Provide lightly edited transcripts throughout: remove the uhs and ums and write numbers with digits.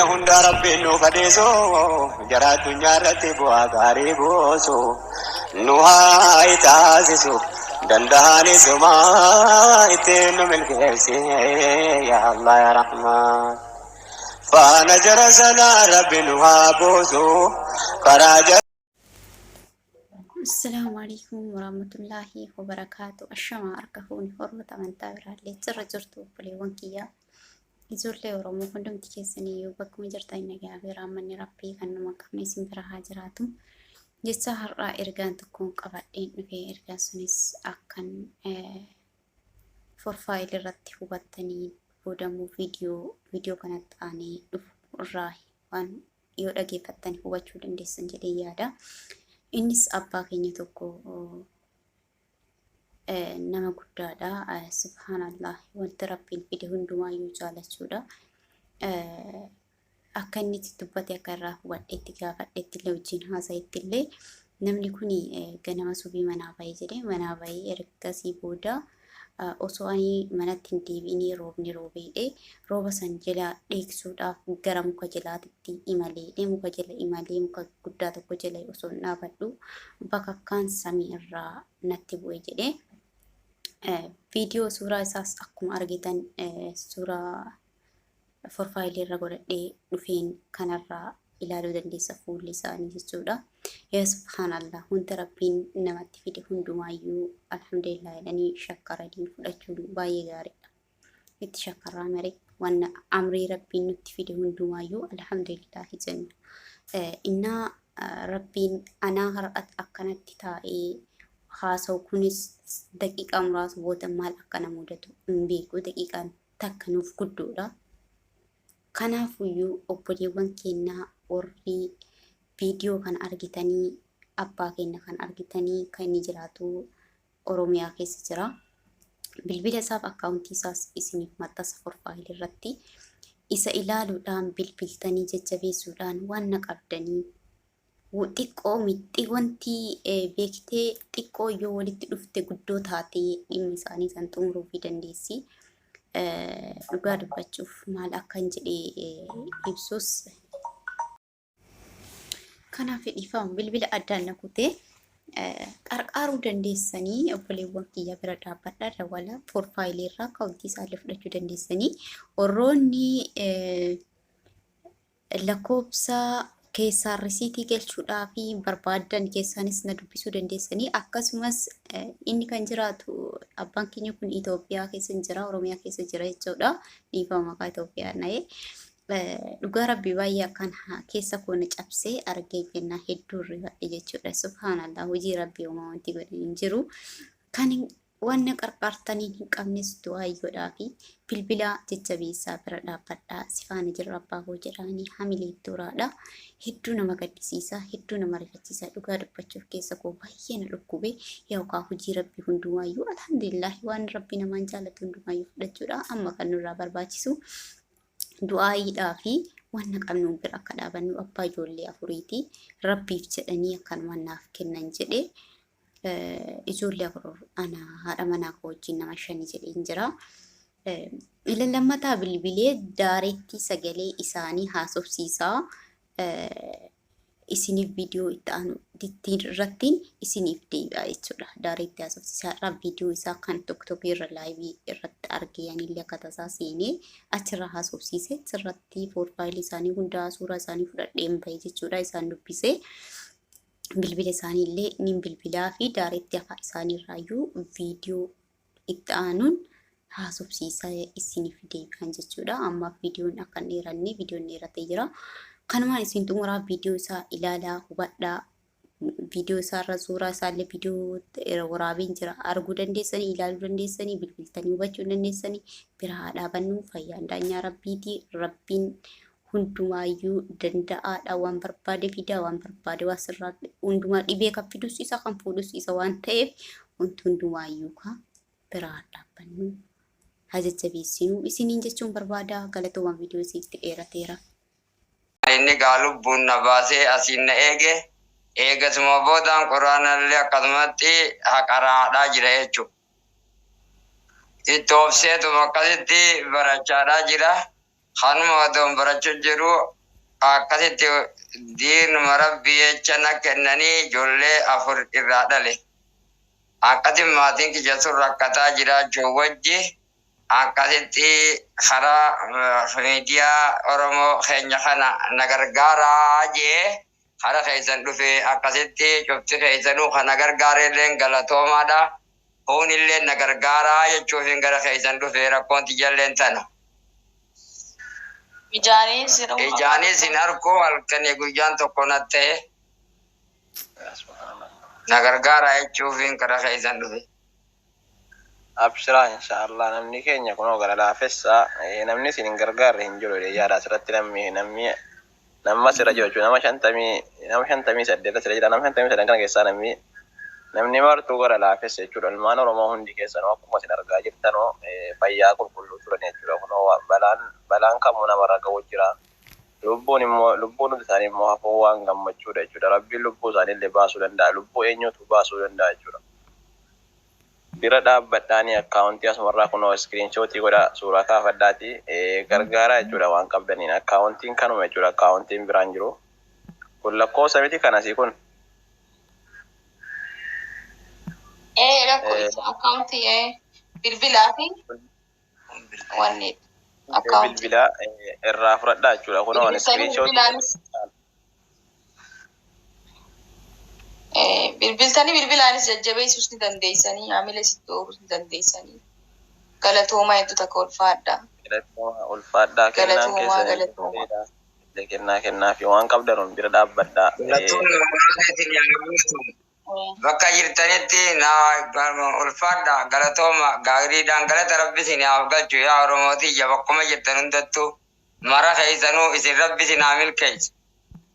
Hundaa Rabbiin nuuf haa dhiisu, jara addunyaa irratti bu'aa gaarii buusu nu haa taasisu, danda'anis homaa ittiin nu milkeessi, yaa Allah yaa Rahmaan. Faana jara sanaa Rabbi nu haa buusu, karaa jara. Assalaamu alaikum warahmatullaahi wabarakaatu. Ashamaa harka fuuni hormata amantaa biraallee jirra jirtu obboleewwan kiyyaa. Ijoollee Oromoo hundumti keessaniyyuu bakkuma jirtan nagaa fi raammanni Rabbii kan nama qabne isin bira haa jiraatu. Jecha har'aa ergaan tokkoon qabadheen dhufe, ergaan sunis akkan forfaayil irratti hubattanii boodamuu viidiyoo kanatti aanee dhufu irraa waan yoo dhageeffattan hubachuu dandeessan jedhee yaada. Innis abbaa keenya tokko nama guddaadha. Subhaanallah, wanti Rabbiin fide hundumaayyuu jaalachuudha. Akka inni itti dubbate, akka irraa hubadhetti, gaafadhetti illee, wajjin haasa'etti illee, namni kun ganama subii manaa bahee jedhee, manaa bahee ergasii booda osoo ani manatti hin deebi'inii roobni roobeedhe, rooba san jala dheeksuudhaaf gara muka jalaatitti imaleedhe, muka jala imalee, muka guddaa tokko jala osoo hin dhaabadhu bakakkaan samii irraa natti bu'e jedhe. Viidiyoo suuraa isaas akkuma argitan suuraa forfaayilii irra godhadhee dhufeen kanarraa ilaaluu dandeessa fuulli isaanii jechuudha. Yaa subhaanallah, wanta Rabbiin namatti fide hundumaayyuu alhamdulillah jedhanii shakkaranii fudhachuun baay'ee gaariidha. Itti shakkarraa maree wanna amrii Rabbiin nutti fide hundumaayyuu alhamdulillah jenna. Innaa Rabbiin anaa har'a akkanatti taa'ee haasa'u kunis daqiiqaa muraasa booda maal akka na mudatu hin beeku, daqiiqaan takka nuuf guddoodha. Kanaafuyyuu obboleewwan keennaa warri viidiyoo kana argitanii, abbaa keenya kan argitanii, kan inni jiraatu Oromiyaa keessa jira. Bilbila isaaf akkaawuntii isaas isiniif maxxansa forfaayilii irratti. Isa ilaaluudhaan bilbiltanii jajjabeessuudhaan waan na qabdanii xiqqoo mixxi wanti beektee xiqqoo yoo walitti dhufte guddoo taatee dhimma isaanii san xumuruu fi dandeessi. Dhugaa dubbachuuf maal akkan jedhee ibsus. Kanaaf dhiifama, bilbila addaan na kutee. Qarqaaruu dandeessanii obboleewwan kiyya, bira dhaabbadha, dawala profaayilii irraa akkaawuntii isaallee fudhachuu dandeessanii, warroonni lakkoofsa keessaan risiitii galchuudhaa fi barbaaddan keessaanis na dubbisuu dandeessanii. Akkasumas inni kan jiraatu abbaan keenya kun Itoophiyaa keessa jira, Oromiyaa keessa jira jechuudha. Dhiifama, maqaa Itoophiyaa na'ee. Dhugaa Rabbii baay'ee akkaan keessa koo na cabsee argee jennaa hedduu rifadhe jechuudha. Subhaanallah, hojii Rabbii homaa wanti godhan hin jiru. Kan wanna qarqaartaniin hin qabnes du'aa godhaa fi bilbilaa jajjabeessaa, bira dhaabbadhaa, si faana jirra abbaa koo jedhaanii hamilee itti horaadha. Hedduu nama gaddisiisa, hedduu nama rifachiisa. Dhugaa dubbachuuf keessa koo baay'ee na dhukkube. Yookaan hojii Rabbii hundumaayyuu alhamdulillah, waan Rabbii namaan jaallatu hundumaayyuu fudhachuudha. Amma kan nurraa barbaachisu du'aayiidhaa fi wanna qabnu bira akka dhaabannu. Abbaa ijoollee afuriiti. Rabbiif jedhanii akkanuma naaf kennan jedhee, ijoollee 4, ana haadha manaa koo wajjin nama shani jedheen jira. Ila lammataa bilbilee daareetti sagalee isaanii haasofsiisaa isiniif viidiyoo itti aanu irratti isiniif deebi'a jechuudha. Daareetti haasofsiisaa irraa viidiyoo isaa kan tokko tokko irra laayivii irratti argee anillee akka tasaa seenee achirra haasofsiise, achirratti profaayilii isaanii hundaa suuraa isaanii fudhadheen bahe jechuudha, isaan dubbisee. Bilbila isaanii illee nin bilbilaa fi daareetti afaan isaanii irraayyuu viidiyoo itti aanuun haasofsiisaa isiniif deebi'an jechuudha. Ammaaf viidiyoon akka hin dheeranne, viidiyoon dheeratee jira. Kanumaan isin xumuraa, viidiyoo isaa ilaalaa hubadhaa. Viidiyoo isaarra suuraa isaallee viidiyoo waraabeen jira. Arguu dandeessanii, ilaaluu dandeessanii, bilbiltanii hubachuu dandeessanii, bira haa dhaabannu. Fayyaan daanyaa Rabbiiti. Rabbiin hundumaayyuu danda'aadha. Waan barbaade fidaa, waan barbaade waan sirraa hundumaa dhibee kan fidus isa, kan fuudhus isa waan ta'eef, wanti hundumaayyuu ka bira haa dhaabbannu. Haa jajjabeessinu isiniin jechuun barbaada. Galatooma, viidiyoo isiitti dheerateera. Inni gaa lubbuun na baasee asiin na eege, eegasuma boodaan quraanallee akkasumatti haqaraadhaa jira jechuudha. Itti obseetuma akkasitti barachaadhaa jira. Kanuma otoon barachuu jiru akkasitti diinuma rabbii jecha na kennanii ijoollee 4 irraa dhale. Akkasi maatiin kiyya sun rakkataa jiraachuu wajji akkasitti karaa miidiyaa Oromoo keenya kana na gargaaraa jee kara keessan dhufe akkasitti cufti keessanuu kana gargaareelleen galatoomaadha. Kun illee na gargaaraa jechuufin gara keessan dhufe rakkoon tiyalleen tana. Ijaanis hin Ijaanis hin argu halkanii guyyaan tokko na ta'e na gargaaraa jechuufin gara keessan dhufe. Abshiraa inshaallah namni keenya kunoo gara laafessa namni isin hin gargaarre hin jiru jedhee yaada asirratti namni namni nama asirra jiru jechuudha nama 58 asirra jira nama 53 kana keessaa namni namni martuu gara laafessa jechuudha ilmaan Oromoo hundi keessanuu akkuma isin argaa jirtanuu fayyaa qulqulluu turan jechuudha kunoo balaan balaan kamuu namarra ga'u jira lubbuun immoo lubbuun isaanii immoo hafuu waan gammachuudha jechuudha rabbiin lubbuu isaanii illee baasuu danda'a lubbuu eenyutu baasuu danda'a jechuudha. Bira dhaabbadhaanii akkaawuntii asumarraa kunoo iskiriinshootii godha suuraa kaafadhaati gargaaraa jechuudha waan qabdaniin akkaawuntiin kanuma jechuudha akkaawuntiin biraan jiru kun lakkoofsa miti kanasii kun. Lakkoofsa akkaawuntii bilbilaa fi wanni akkaawuntii. Bilbilaa irraa fudhadhaa jechuudha kunoo iskiriinshootii. Bilbiltanii bilbilaanis jajjabeessuus ni dandeessanii haamila sitti ooruus ni dandeessanii. Galatoomaa hedduu takka ulfaadha. Galatoomaa ulfaadhaa kennaan keessanii kennaa kennaa fi waan qabdanuun bira dhaabbadhaa. Bakka jirtanitti na ulfaadha galatooma gaariidhaan galata rabbi isin haa galchu yaa Oromootiyya bakkuma jirtan hundattuu mara keessanuu isin rabbi isin haa milkeessu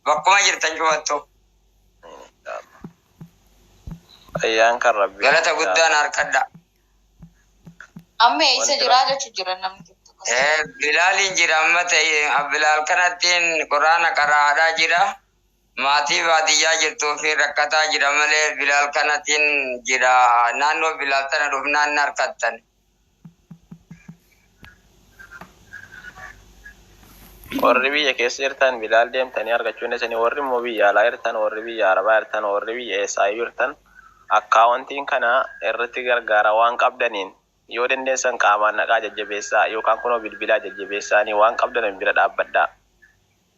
bakkuma jirtan cufattu. Fayyaan kan rabbi. Galata guddaan harkadha. Amma eessa jiraa jechuu jira namni tokko. Bilaaliin jira amma ta'e Bilaal kanattiin quraana qaraadhaa jira. Maatii baadiyyaa jirtuu fi rakkataa jira malee Bilaal kanattiin jira. Naannoo Bilaal tana dhufnaan harkattan. Warri biyya keessa jirtan Bilaal deemtanii argachuu dandeessanii warri immoo biyya alaa jirtan warri biyya arabaa jirtan warri biyya eessaayyuu jirtan akkaawuntiin kana irratti gargaara waan qabdaniin yoo dandeessan qaamaan naqaa jajjabeessaa yookaan kunoo bilbilaa jajjabeessaanii waan qabdaniin bira dhaabbadhaa.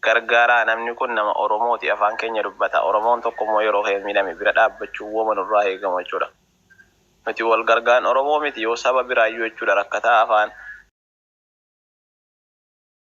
Gargaaraa namni kun nama Oromooti afaan keenya dubbata Oromoon tokko immoo yeroo miidhame bira dhaabbachuu wooma nurraa eegamu jechuudha. Nuti wal gargaan Oromoo miti yoo saba biraayyuu jechuudha rakkataa afaan